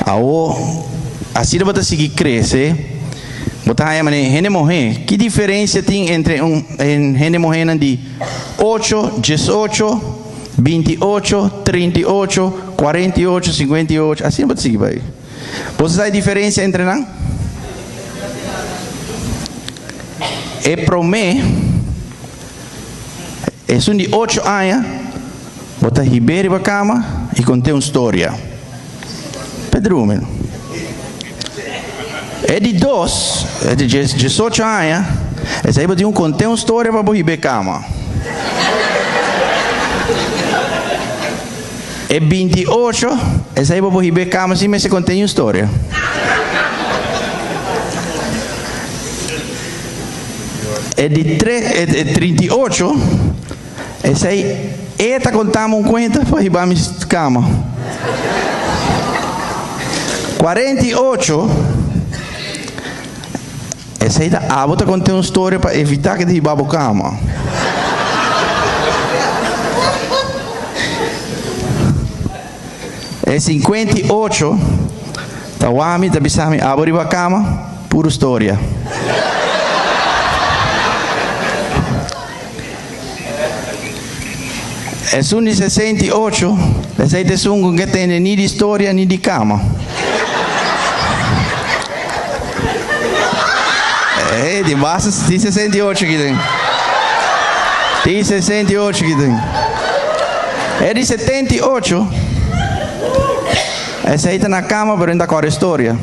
Awo, asina bo ta sigui krese, bo ta haña manera hende muhé. Ki diferensia tin entre un hende muhénan di ocho, diesocho, binti ocho, 38, 48, 58, asina bo ta sigui bai. Bo sa e diferensia entre nan? E promé, esun di ocho aña, bo ta hib'é riba kama i kont'é un storia. P'e drumi. E di dos, e di diesocho aña, esei bo tin ku kont'é un storia pa bo hib'é kama. E 28, esei bo por hib'é kama sin mester kont'é un storia. E di tre, e 38, esei e ta kontami un kuenta pa hiba mi kama. 48, esei ta abo ta kont'é un storia pa evitá ke ta hiba bo kama. E 58 ta wami ta bisa mi abo riba kama, puru storia. Esun di 68, esei ta esun ku ke tende ni di storia ni di kama. Ey, di basta di 68 ki tin. Di 68 ki tin. E di 78, esei ta na kama pero e ta kore storia.